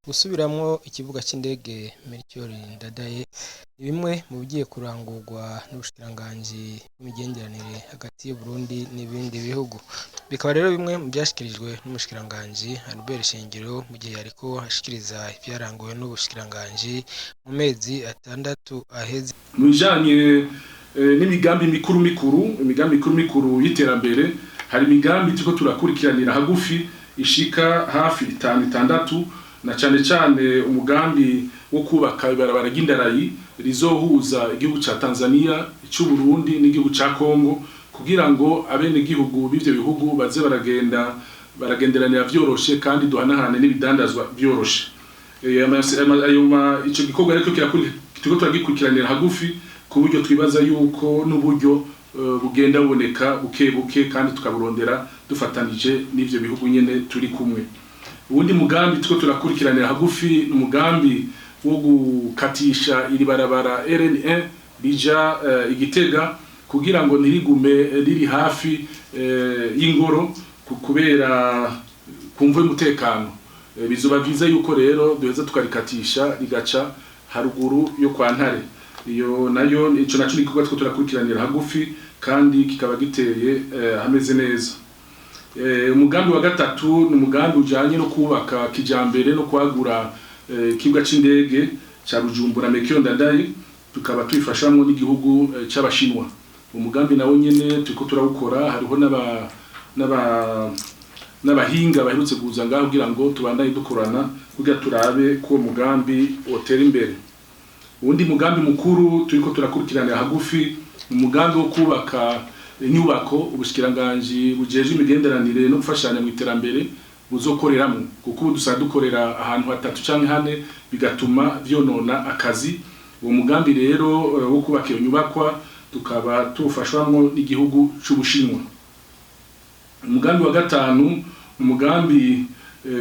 Gusubiramwo ikibuga c'indege Melchior Ndadaye ni bimwe mu bigiye kurangurwa n'ubushikiranganji bw'imigenderanire hagati y'Uburundi n'ibindi bihugu. Bikaba rero bimwe mu vyashikirijwe n'umushikiranganji Albert Shingiro mu gihe yariko ashikiriza ivyaranguwe n'ubushikiranganji mu mezi 6 aheze. Mu bijanye n'imigambi mikuru mikuru, imigambi mikuru mikuru y'iterambere, hari imigambi turiko turakurikiranira hagufi ishika hafi itanu, itandatu, na cane cane umugambi wo kubaka ibarabara ry'indarayi rizohuza igihugu ca Tanzania, c'u Burundi n'igihugu ca Congo, kugira ngo abene gihugu b'ivyo bihugu baze baragenda baragenderanira vyoroshe kandi duhanahane n'ibidandazwa vyoroshe. Ayo ico gikorwa ariko turiko turagikurikiranira hagufi, ku buryo twibaza yuko n'uburyo bugenda buboneka buke buke kandi tukaburondera dufatanije n'ivyo bihugu nyene turi kumwe. Uwundi mugambi turiko turakurikiranira hagufi ni umugambi wo gukatisha iri barabara RN1 rija Igitega, kugira ngo ntirigume riri hafi y'ingoro kubera kumvo y'umutekano. Bizoba vyiza yuko rero duheza tukarikatisha rigaca haruguru yo kwa Ntare. Iyo nayo, ico naco ni igikorwa turiko turakurikiranira hagufi kandi kikaba giteye hameze neza. Umugambi wa gatatu ni umugambi ujanye no kubaka kijambere no kwagura ikibuga c'indege ca Bujumbura Melchior Ndadaye, tukaba tubifashamwo n'igihugu c'Abashinwa. Umugambi nawo nyene turiko turawukora, hariho n'abahinga baherutse kuza ngaho kugira ngo tubandanye dukorana kugira turabe ko uwo mugambi wotera imbere. Uwundi mugambi mukuru turiko turakurikiranira hagufi ni umugambi wo kubaka inyubako ubushikiranganji bujejwe imigenderanire no gufashanya mu iterambere buzokoreramwo, kuko ubu dusanzwe dukorera ahantu hatatu canke hane, bigatuma vyonona akazi. Uwo mugambi rero wo kubaka iyo nyubakwa tukaba tuwufashwamwo n'igihugu c'Ubushinwa. Umugambi wa gatanu, umugambi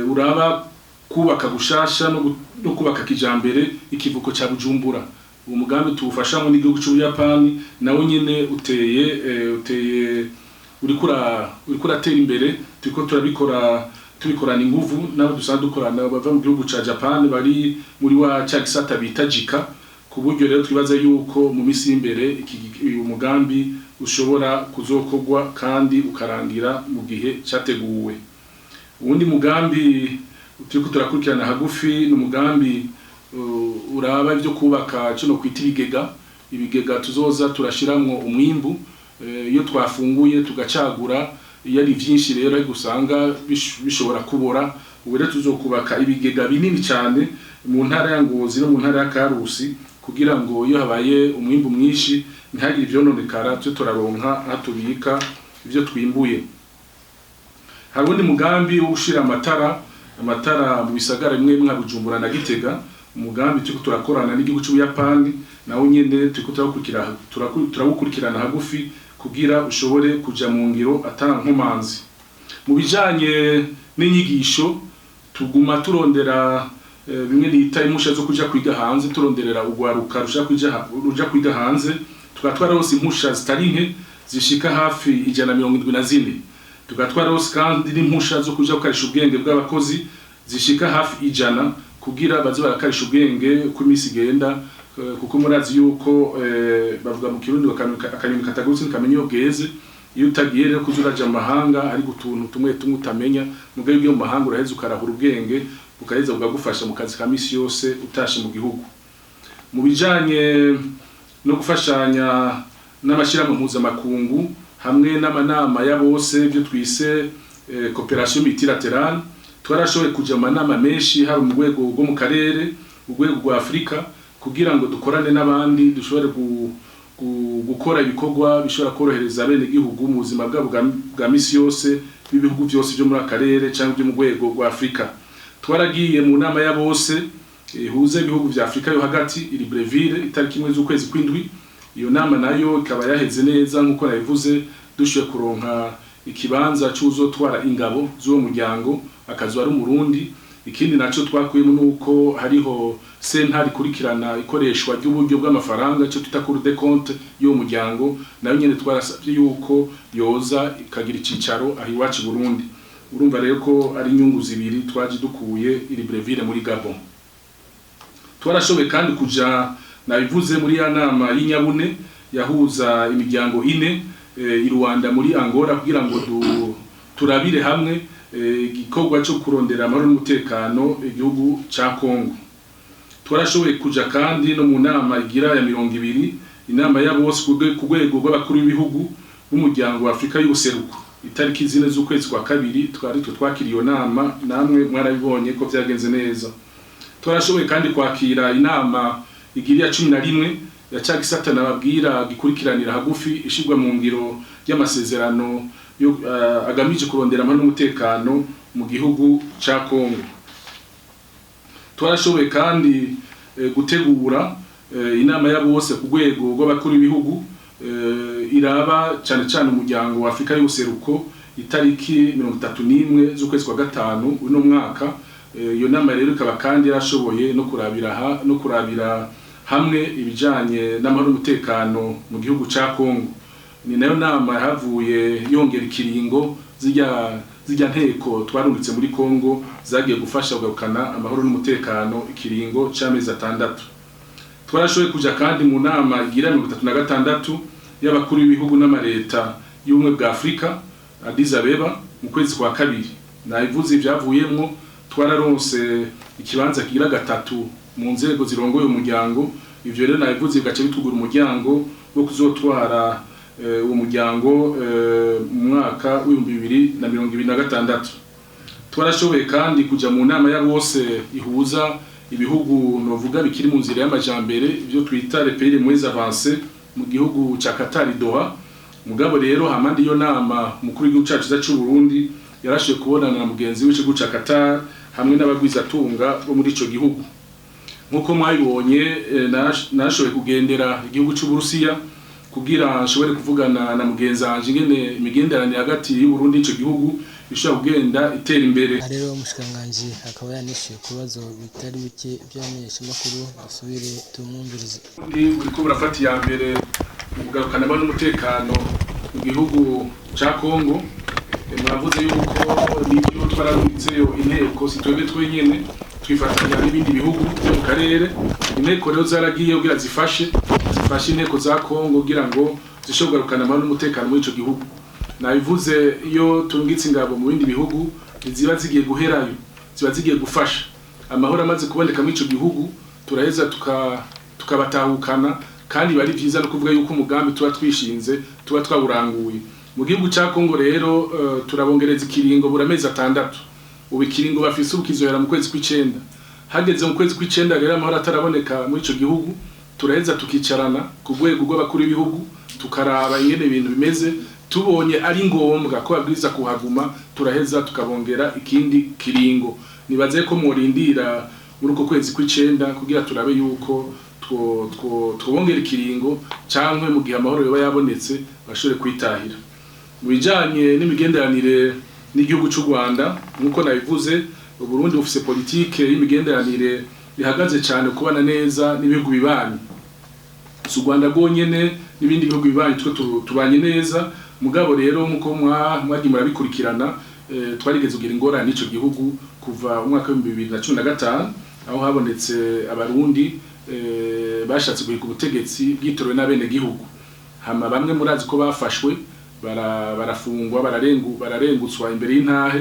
uraba kubaka gushasha no kubaka kijambere ikivuko ca Bujumbura. Uwo mugambi tuwufashamwo n'igihugu c'Ubuyapani, nawo nyene uteye uriko uratera imbere. Turiko turabikora, tubikorana inguvu nabo dusanzwe dukorana bava mu gihugu ca Japan, bari muri wa ca gisata bita JICA, ku buryo rero twibaza yuko mu misi y'imbere uyu mugambi ushobora kuzokorwa kandi ukarangira mu gihe categuwe. Uwundi mugambi turiko turakurikirana hagufi ni umugambi uraba ivyo kubaka kino kwita ibigega, ibigega tuzoza turashiramwo umwimbu iyo twafunguye tugacagura. Iyo ari vyinshi rero ariko usanga bishobora kubora. Ubu rero tuzokubaka ibigega binini cyane mu ntara ya Ngozi no mu ntara ya Karusi, kugira ngo iyo habaye umwimbu mwinshi ntihagire ivyononekara, tube turaronka aho tubika ivyo twimbuye. Hari uwundi mugambi wo gushira amatara mu bisagara bimwe nka Bujumbura na Gitega, umugambi turiko turakorana n'igihugu c'Ubuyapani, nawo nyene turiko turawukurikirana hagufi kugira ushobore kuja mu ngiro ata nkomanzi. Mu bijanye n'inyigisho, tuguma turondera bimwe nita impusha zo kuja kwiga hanze, turonderera urwaruka ruja kwiga hanze. Tukaba twararonse impusha zitari nke zishika hafi 174. Tukaba twararonse kandi n'impusha zo kuja gukarisha ubwenge bw'abakozi zishika hafi 100, kugira baze barakarisha ubwenge uko iminsi igenda, kuko murazi yuko bavuga mu Kirundi ngo akanyoni katagurutse ntikamenya iyo bweze. Iyo utagiye rero kuza uraja mu mahanga, ariko utuntu tumwe tumwe utamenya, mugabo iyo ugiye mu mahanga uraheza ukarahura ubwenge, bukaheza bukagufasha mu kazi ka misi yose utashe mu gihugu. Mu bijanye no gufashanya n'amashirahamwe mpuzamakungu hamwe n'amanama ya bose, ibyo twise coopération multilatérale, twarashoboye kuja mu manama menshi, haba mu rwego rwo mu karere, urwego rwa Afurika, kugira ngo dukorane n'abandi dushobore gukora ibikorwa bishobora korohereza abenegihugu mu buzima bwabo bwa misi yose b'ibihugu byose byo muri akarere cyangwa byo mu rwego rwa Afurika. Twaragiye mu nama ya bose ihuza ibihugu vya Afurika yo hagati iri Libreville itariki 1 z'ukwezi kw'indwi. Iyo nama nayo ikaba yaheze neza nk'uko nabivuze, dushoboye kuronka ikibanza c'uzotwara ingabo z'uwo muryango, akazu ari Umurundi. Ikindi naco twakuyemo nuko hariho sentare ikurikirana ikoreshwa ry'uburyo bw'amafaranga, ico twita Cour des comptes y'uwo muryango, nayo nyene twarasavye yuko yoza ikagira icicaro aho iwacu i Burundi. Urumva rero ko ari inyungu zibiri twaje dukuye i Libreville muri Gabon. Twarashoboye kandi kuja, nabivuze, muri ya nama y'inyabune yahuza imiryango ine i Rwanda muri Angola, kugira ngo turabire hamwe igikorwa cyo kurondera amahoro n'umutekano igihugu ca Kongo. Twarashoboye kuja kandi no mu nama igira ya 20, inama ya bose ku rwego rw'abakuru b'ibihugu b'umuryango wa Afrika y'ubuseruko, itariki 4 z'ukwezi kwa kabiri. Twari twe twakiriye iyo nama, namwe mwarabibonye ko vyagenze neza. Twarashoboye kandi kwakira inama igira ya 11 ya ca gisata nababwira gikurikiranira hagufi ishirwa mu ngiro ry'amasezerano yo agamije kurondera amahoro n'umutekano mu gihugu ca Kongo. Twarashoboye kandi gutegura inama ya bose ku rwego rw'abakuru b'ibihugu iraba cyane cyane umuryango wa Afrika y'ubuseruko, itariki 31 z'ukwezi kwa gatanu uno mwaka. Iyo nama rero ikaba kandi yarashoboye no kurabira hamwe ibijanye n'amahoro n'umutekano mu gihugu ca Kongo. Ni nayo nama yahavuye yongera ikiringo zirya nteko twarungitse muri Kongo zagiye gufasha kugarukana amahoro n'umutekano, ikiringo c'amezi 6. Twarashoboye kuja kandi mu nama igira 36 y'abakuru b'ibihugu n'amareta y'ubumwe bwa Afrika, Addis Abeba, mu kwezi kwa kabiri. Nabivuze ivyavuyemwo, twararonse ikibanza kigira gatatu mu nzego zirongoye umuryango. Ivyo rero nabivuze bigaca bitugura umuryango wo kuzotwara uwo muryango mu mwaka w'2026. Twarashoboye kandi kuja mu nama ya bose ihuza ibihugu novuga bikiri mu nzira y'amajambere, ibyo twita les pays les moins avancés, mu gihugu ca Qatar, Doha. Mugabo rero hamandi iyo nama, umukuru w'igihugu cacu c'u Burundi yarashoboye kubonana na mugenzi w'igihugu ca Qatar hamwe n'abagwizatunga bo muri ico gihugu. Nk'uko mwabibonye, nashoboye kugendera igihugu c'u Burusiya kugira nshobore kuvugana na mugenzi wanje ingene imigenderanire hagati y'u Burundi n'ico gihugu ishobora kugenda itera imbere. Aha rero umushikiranganji akaba yanishuye ku bibazo bitari bike by'abamenyeshamakuru. Dusubire tumwumvirize. Burundi buriko burafata iya mbere mu kugarukana amahoro n'umutekano mu gihugu ca Kongo. Muravuze yuko nibyo, twararungitseyo inteko, si twebwe twenyene, twifatanya n'ibindi bihugu byo mu karere. Inteko rero zaragiye kugira zifashe inteko za Kongo kugira ngo zishobore kugarukana amahoro n'umutekano muri ico gihugu. Nabivuze, iyo turungitse ingabo mu bindi bihugu ntiziba zigiye guherayo, ziba zigiye gufasha. Amahoro amaze kuboneka muri ico gihugu, turaheza tukabatahukana, kandi biba ari vyiza no kuvuga yuko umugambi tuba twishinze tuba twawuranguye. Mu gihugu ca Kongo rero turabongereza ikiringo buri amezi 6. Ubu ikiringo bafise ubu kizohera mu kwezi kw'icenda. Hageze mu kwezi kw'icenda rero amahoro ataraboneka muri ico gihugu, turaheza tukicarana ku rwego rw'abakuru b'ibihugu, tukaraba ingene ibintu bimeze. Tubonye ari ngombwa ko babwiriza kuhaguma, turaheza tukabongera ikindi kiringo. Nibaze ko mworindira muri uko kwezi kw'icenda kugira turabe yuko twobongera ikiringo, cankwe mu gihe amahoro yoba yabonetse bashobore kwitahira. Mu bijanye n'imigenderanire n'igihugu c'u Rwanda, nk'uko nabivuze, Uburundi bufise politike y'imigenderanire ihagaze cane kubana neza n'ibihugu bibanyi. Si u Rwanda rwonyene, n'ibindi bihugu bibanyi twe tubanye neza. Mugabo rero nk'uko mwagiye murabikurikirana, twarigeze kugira ingorane n'ico gihugu kuva mu mwaka w'2015, aho habonetse abarundi bashatse guhiga ubutegetsi bwitorewe n'abenegihugu. Hama bamwe murazi ko bafashwe, barafungwa, bararengutswa imbere y'intahe.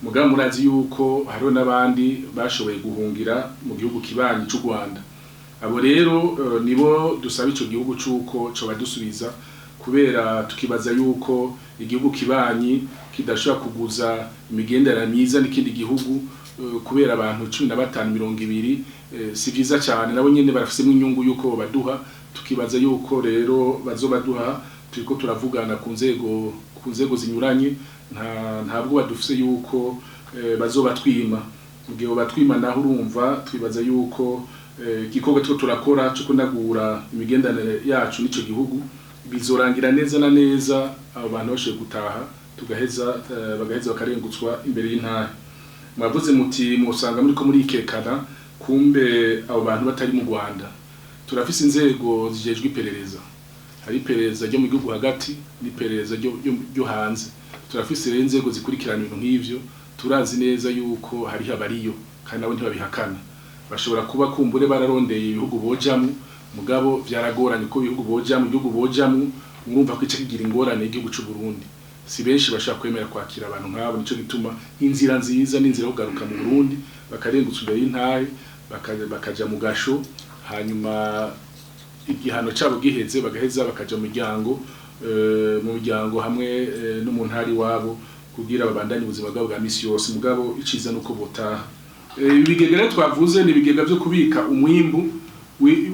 Mugabo murazi yuko hariho n'abandi bashoboye guhungira mu gihugu kibanyi c'u Rwanda. Abo rero nibo dusaba ico gihugu c'uko cobadusubiza, kubera tukibaza yuko igihugu kibanyi kidashobora kuguza imigenderanire myiza n'ikindi gihugu kubera abantu 15, 20. Si vyiza cyane. Nabo nyene barafisemo inyungu yuko baduha. Tukibaza yuko rero bazobaduha. Turiko turavugana ku nzego zinyuranye. Ntabwo badufise yuko bazobatwima. Mu gihe batwima naho, urumva twibaza yuko igikorwa turiko turakora cyo kunagura imigenderanire yacu n'ico gihugu bizorangira neza na neza abo bantu bashoboye gutaha, tugaheza bagaheza bakarengutswa imbere y'intahe. Mwavuze muti musanga muriko murikekana, kumbe abo bantu batari mu Rwanda. Turafise inzego zijejwe iperereza. Hari iperereza ryo mu gihugu hagati n'iperereza ryo hanze. Turafise rero inzego zikurikirana ibintu nk'ivyo, turazi neza yuko hariho abariyo kandi nabo ntibabihakana. Bashobora kuba kumbure bararondeye ibihugu bojamwo, mugabo vyaragoranye ko ibihugu bojamwo, igihugu bojamwo urumva ko ica kigira ingorane igihugu c'u Burundi. Si benshi bashobora kwemera kwakira abantu nk'abo, nico gituma inzira nziza n'inzira yo kugaruka mu Burundi, bakarengutsa imbere y'intahe, bakaja mu gasho, hanyuma igihano cabo giheze bagaheza bakaja mu miryango, mu miryango hamwe no mu ntara iwabo, kugira babandanye ubuzima bwabo bwa misi yose. Mugabo iciza nuko botaha. Ibigega rero twavuze ni ibigega vyo kubika umwimbu,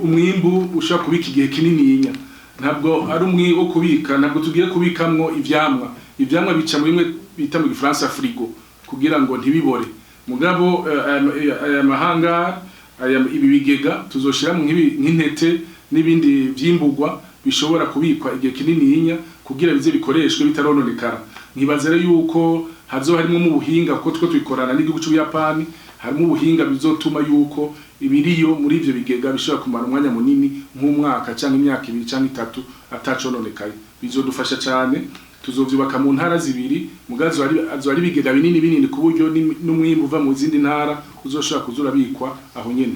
umwimbu ushobora kubika igihe kinininya. Ntabwo ari umwi wo kubika, ntabwo tugiye kubikamwo ivyamwa. Ivyamwa bica muri bimwe bita mu gifaransa frigo kugira ngo ntibibore. Mugabo aya mahanga, aya ibi bigega tuzoshiramwo nk'intete n'ibindi vyimburwa bishobora kubikwa igihe kinininya kugira bize bikoreshwe bitarononekara. Nkibaza rero yuko hazoba harimwo mu buhinga, kuko two tubikorana n'igihugu c'Ubuyapani, harimo ubuhinga bizotuma yuko ibiriyo muri ivyo bigega bishobora kumara umwanya munini nk'umwaka canke imyaka 2 canke 3 atacononekaye. Bizodufasha cane. Tuzovyubaka mu ntara 2, mugazo ari bigega binini binini ku buryo n'umwimbu uva mu zindi ntara uzoshobora kuzurabikwa aho nyene.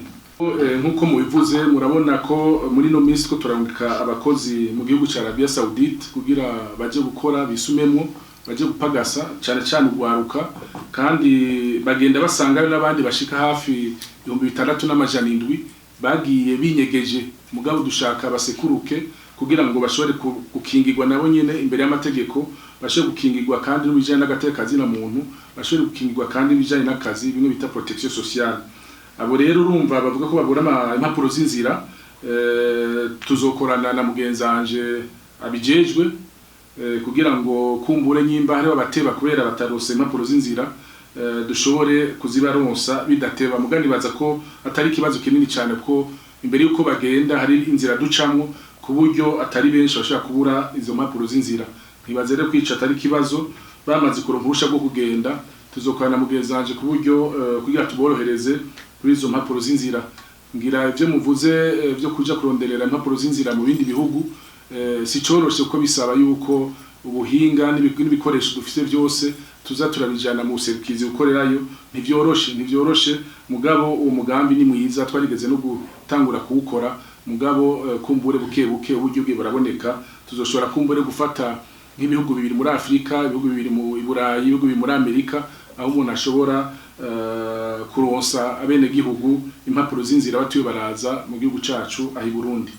Nkuko mubivuze, murabona ko muri no minsi ko turarungika abakozi mu gihugu ca Arabia Saoudite kugira baje gukora bisumemwo, baje gupagasa cane cane ugwaruka, kandi bagenda basangayo n'abandi bashika hafi 6700 bagiye binyegeje. Mugabo dushaka basekuruke kugira ngo bashobore gukingirwa nabo nyene imbere y'amategeko, bashobore gukingirwa kandi n'ibijanye n'agateka na muntu, bashobore gukingirwa kandi n'ibijanye n'akazi, bimwe bita protection sociale. Abo rero urumva bavuga ko babura impapuro z'inzira, tuzokorana na mugenzanje abijejwe kugira ngo kumbure nyimba hariho abateba kubera batarose impapuro z'inzira, dushobore kuzibaronsa bidateba. Mugani baza ko atari ikibazo kinini cyane, ko imbere yuko bagenda hari inzira ducamwo ku buryo atari benshi bashobora kubura izo mpapuro z'inzira. Ntibaze rero kwica atari ikibazo, bamaze kuronka uruhusha rwo kugenda tuzokorana na mugenzanje ku buryo kugira tuborohereze kuri izo mpapuro z'inzira. Ngira ivyo muvuze vyo kuja kuronderera impapuro z'inzira mu bindi bihugu si coroshe, kuko bisaba yuko ubuhinga n'ibikoresho dufise byose tuza turabijana mu buserukizi gukorerayo. Ntivyoroshe, mugabo uwo mugambi ni mwiza, twarigeze no gutangura kuwukora. Mugabo kumbure buke buke uburyo bwe buraboneka, tuzoshobora kumbure gufata nk'ibihugu 2 muri Afrika, ibihugu 2 mu Burayi, ibihugu 2 muri Amerika, aho umuntu ashobora kuronsa abene gihugu impapuro z'inzira batuye baraza mu gihugu cacu ahi Burundi.